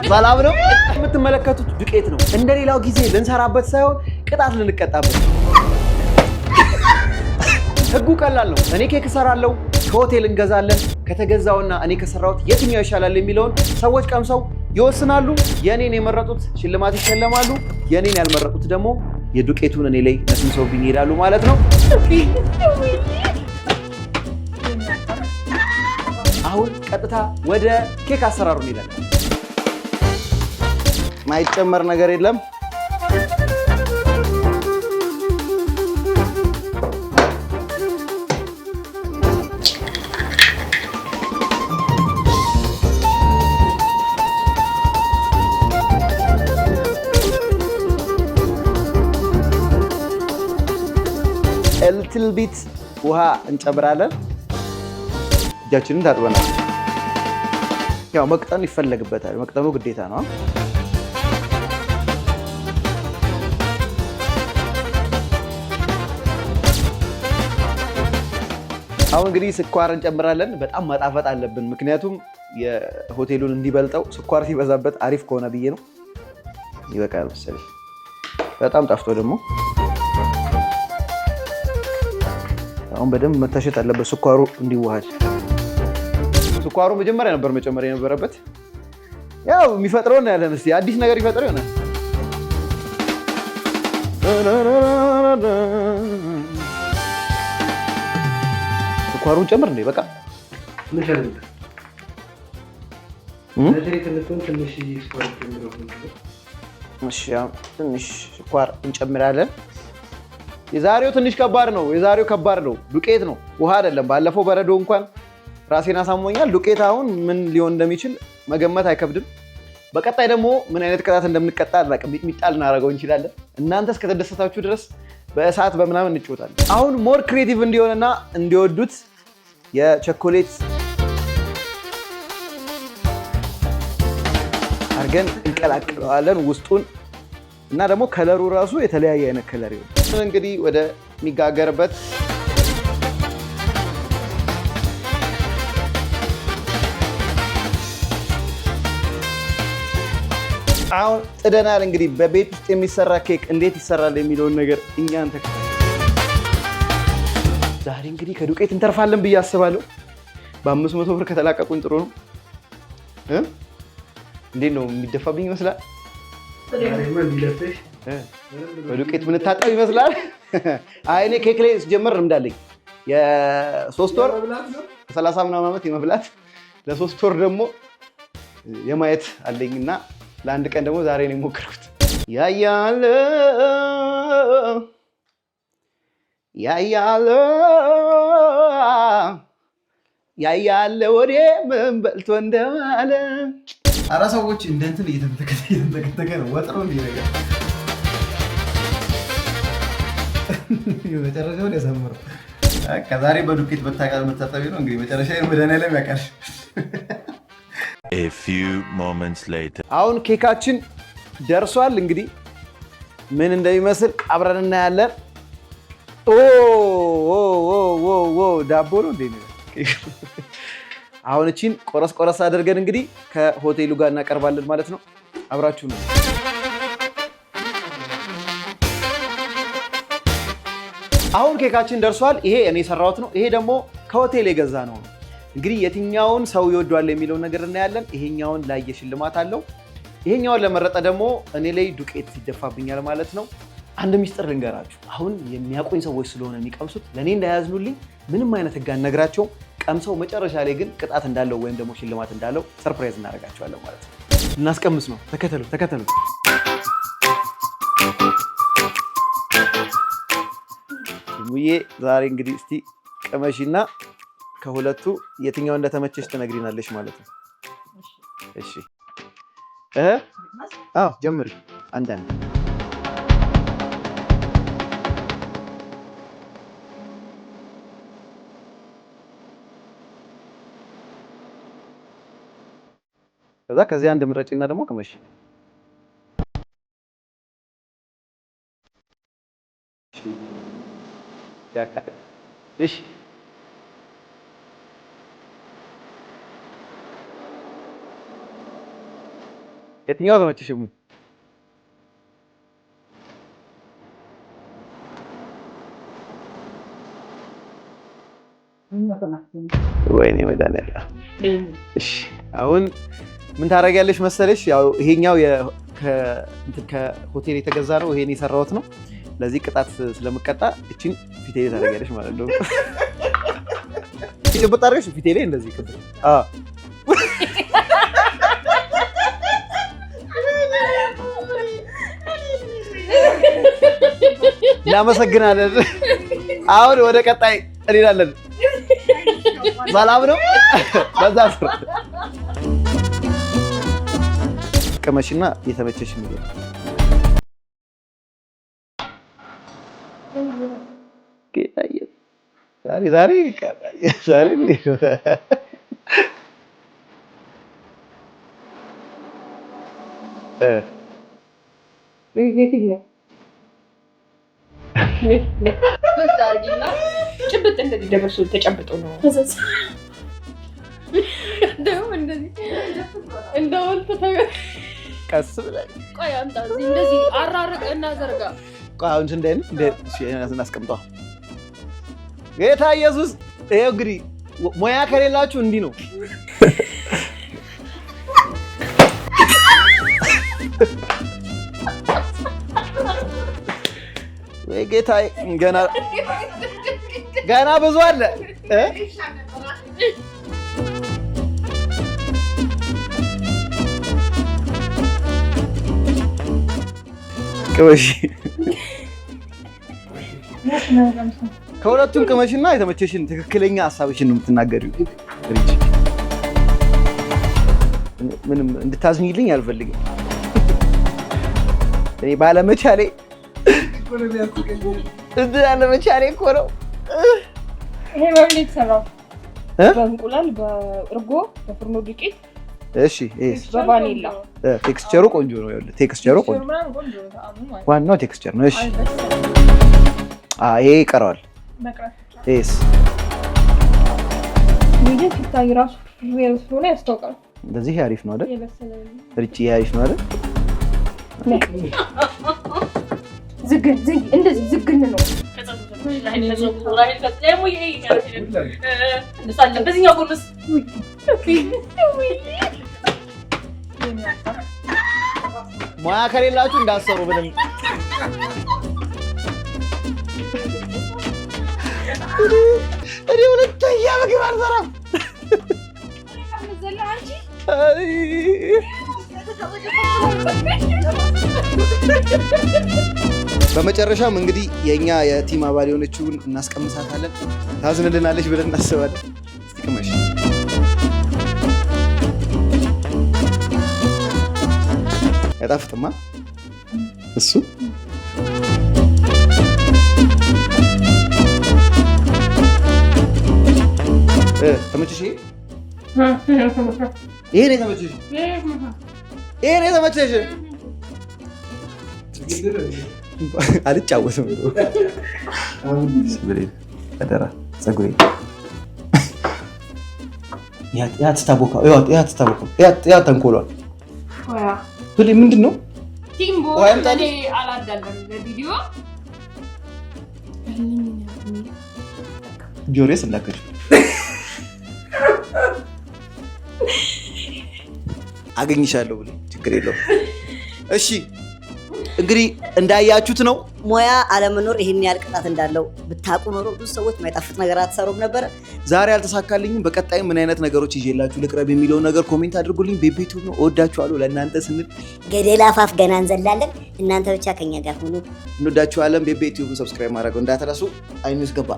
ሰላም ነው። የምትመለከቱት ዱቄት ነው። እንደ ሌላው ጊዜ ልንሰራበት ሳይሆን ቅጣት ልንቀጣበት። ህጉ ቀላል ነው። እኔ ኬክ እሰራለሁ፣ ከሆቴል እንገዛለን። ከተገዛውና እኔ ከሰራሁት የትኛው ይሻላል የሚለውን ሰዎች ቀምሰው ይወስናሉ። የኔን የመረጡት ሽልማት ይሸለማሉ። የኔን ያልመረጡት ደግሞ የዱቄቱን እኔ ላይ ነስንሰውብኝ ይሄዳሉ ማለት ነው። አሁን ቀጥታ ወደ ኬክ አሰራሩ እንሄዳለን። ማይጨመር ነገር የለም። Little bit ውሃ እንጨምራለን። እጃችንን ታጥበናል። ያው መቅጠኑ ይፈለግበታል። መቅጠኑ ግዴታ ነው። አሁን እንግዲህ ስኳር እንጨምራለን። በጣም ማጣፈጥ አለብን፣ ምክንያቱም የሆቴሉን እንዲበልጠው ስኳር ሲበዛበት አሪፍ ከሆነ ብዬ ነው። ይበቃል መሰለኝ። በጣም ጣፍጦ ደግሞ አሁን በደንብ መታሸት አለበት ስኳሩ እንዲዋሃድ። ስኳሩ መጀመሪያ ነበር መጨመር የነበረበት። ያው የሚፈጥረው እናያለን። እስኪ አዲስ ነገር ይፈጥረው ይሆናል። ስኳሩን ጨምር እንዴ? በቃ ትንሽ ስኳር እንጨምራለን። የዛሬው ትንሽ ከባድ ነው። የዛሬው ከባድ ነው። ዱቄት ነው፣ ውሃ አይደለም። ባለፈው በረዶ እንኳን ራሴን አሳሞኛል። ዱቄት አሁን ምን ሊሆን እንደሚችል መገመት አይከብድም። በቀጣይ ደግሞ ምን አይነት ቅጣት እንደምንቀጣ አናውቅም። ሚጥሚጣ ልናደርገው እንችላለን። እናንተ እስከተደሰታችሁ ድረስ በእሳት በምናምን እንጫወታለን። አሁን more creative እንዲሆንና እንዲወዱት የቸኮሌት አድርገን እንቀላቅለዋለን ውስጡን እና ደግሞ color ኡ ራሱ የተለያየ አይነት color ይሆናል። እንግዲህ ወደ ሚጋገርበት አሁን ጥደናል። እንግዲህ በቤት ውስጥ የሚሰራ ኬክ እንዴት ይሰራል የሚለውን ነገር እኛን ተከታተሉ። ዛሬ እንግዲህ ከዱቄት እንተርፋለን ብዬ አስባለሁ። በ500 ብር ከተላቀቁኝ ጥሩ ነው። እንዴት ነው የሚደፋብኝ ይመስላል? በዱቄት ምንታጠብ ይመስላል። አይ እኔ ኬክ ላይ ስጀምር ልምድ አለኝ። የ3 ወር 30 ምናምን ዓመት የመብላት ለ3 ወር ደግሞ የማየት አለኝና ለአንድ ቀን ደግሞ ዛሬ ነው የሞከርኩት። ያያለ ያያለ ያያለ ወዴ ምን በልቶ እንደማለ። ኧረ ሰዎች እንደ እንትን እየተንተከተከ ነው። ወጥ ነው እንዲህ ነገር መጨረሻውን ያሳምረው። በቃ ዛሬ በዱቄት በታቃል መታጠቢ ነው እንግዲህ መጨረሻ መድኃኒዓለም ያውቃል። A few moments later. አሁን ኬካችን ደርሷል። እንግዲህ ምን እንደሚመስል አብረን እናያለን። ኦ ኦ ኦ ኦ ዳቦ ነው እንዴ? አሁን እቺን ቆረስ ቆረስ አድርገን እንግዲህ ከሆቴሉ ጋር እናቀርባለን ማለት ነው። አብራችሁ ነው። አሁን ኬካችን ደርሷል። ይሄ እኔ የሰራሁት ነው። ይሄ ደግሞ ከሆቴል የገዛ ነው። እንግዲህ የትኛውን ሰው ይወዷል የሚለውን ነገር እናያለን። ይሄኛውን ላየ ሽልማት አለው። ይሄኛውን ለመረጠ ደግሞ እኔ ላይ ዱቄት ይደፋብኛል ማለት ነው። አንድ ሚስጥር ልንገራችሁ። አሁን የሚያውቁኝ ሰዎች ስለሆነ የሚቀምሱት ለእኔ እንዳያዝኑልኝ ምንም አይነት ህግ አንነግራቸውም። ቀምሰው መጨረሻ ላይ ግን ቅጣት እንዳለው ወይም ደግሞ ሽልማት እንዳለው surprise እናደርጋቸዋለን ማለት ነው። እናስቀምስ ነው። ተከተሉ ተከተሉ። ሙዬ ዛሬ እንግዲህ እስቲ ቅመሺና ከሁለቱ የትኛው እንደተመቸሽ ትነግሪናለሽ ማለት ነው። እሺ አዎ ጀምሪ። አንዳንድ ከዛ ከዚህ አንድ ምረጭና ደግሞ ቅመሽ። እሺ የትኛው ተመቸሽ? ወይኔ መድኃኒዓለም። እሺ አሁን ምን ታደርጊያለሽ መሰለሽ? ያው ይሄኛው ከሆቴል የተገዛ ነው። ይሄን የሰራሁት ነው። ለዚህ ቅጣት ስለምቀጣ እቺን ፊቴ ላይ ታደርጊያለሽ ማለት ነው። ጭብጥ አድርገሽ ፊቴ ላይ እንደዚህ ቅጥ። አዎ፣ እናመሰግናለን። አሁን ወደ ቀጣይ እንሄዳለን። ሰላም ነው። በዛ ስር ቅመሽና የተመቸሽ ምግብ። ዛሬ ዛሬ ዛሬ ጭብጥ እንደዚህ ደበሱ ተጨብጦ ነው። ቀስ ብለህ ቆይ አምጣ፣ እዚህ እንደዚህ አራርቅ እና ዘርጋ። ቆይ አሁን እንደ እናስቀምጠዋ። ጌታ ኢየሱስ፣ ይኸው እንግዲህ ሙያ ከሌላችሁ እንዲህ ነው። ወይ ጌታዬ፣ ገና ገና ብዙ አለ። ቅመሽ፣ ከሁለቱም ቅመሽና የተመቸሽን ትክክለኛ ሀሳብሽን ነው የምትናገሪው። ሪች፣ ምንም እንድታዝኝልኝ አልፈልግም። እኔ ባለመቻሌ እንትን አለመቻሌ እኮ ነው። ይሄ በምን የተሰራው? በእንቁላል፣ በእርጎ፣ በፍርኖ ዱቄት። እሺ፣ ይሄስ? በቫኒላ። Texture ኡ ቆንጆ ነው። ይኸውልህ texture ኡ ቆንጆ፣ ዋናው texture ነው። እሺ፣ ይሄ ይቀረዋል። ይሄስ? ግን ሲታይ ራሱ ስለሆነ ያስታውቃል። እንደዚህ አሪፍ ነው አይደል? ሪች፣ ይሄ አሪፍ ነው አይደል? ዝግን እንደዚህ ዝግን ነው። ሙያ ከሌላችሁ እንዳሰሩ ምንም። እኔ ሁለተኛ ምግብ አልሰራም። በመጨረሻም እንግዲህ የእኛ የ team አባል የሆነችውን እናስቀምሳታለን። ታዝንልናለች ብለን እናስባለን። እስቲ ቅመሽ። አይጣፍጥማ እሱ? ተመቸሽ? ይሄ ነው የተመቸሽ? ይሄ ነው የተመቸሽ? አልጫወትም። አደራ ፀጉሬ ያ ተንኮሏል። ምንድን ነው? ጆሮዬስ እንዳከች አገኝሻለሁ ብለህ ችግር የለውም። እሺ፣ እንግዲህ እንዳያችሁት ነው። ሙያ አለመኖር ይህን ያህል ቅጣት እንዳለው ብታውቁ ኖሮ ብዙ ሰዎች ማይጣፍጥ ነገር አትሰሩም ነበረ። ዛሬ አልተሳካልኝም። በቀጣይ ምን አይነት ነገሮች ይዤላችሁ ልቅረብ የሚለውን ነገር comment አድርጉልኝ። ቤቤቱ ነው፣ እወዳችኋለሁ። ለእናንተ ስንል ገደል አፋፍ ገና እንዘላለን። እናንተ ብቻ ከኛ ጋር ሁኑ። እንወዳችኋለን። ቤቤ ቲዩብን subscribe ማድረግ እንዳትረሱ። አይኑስ ገባ።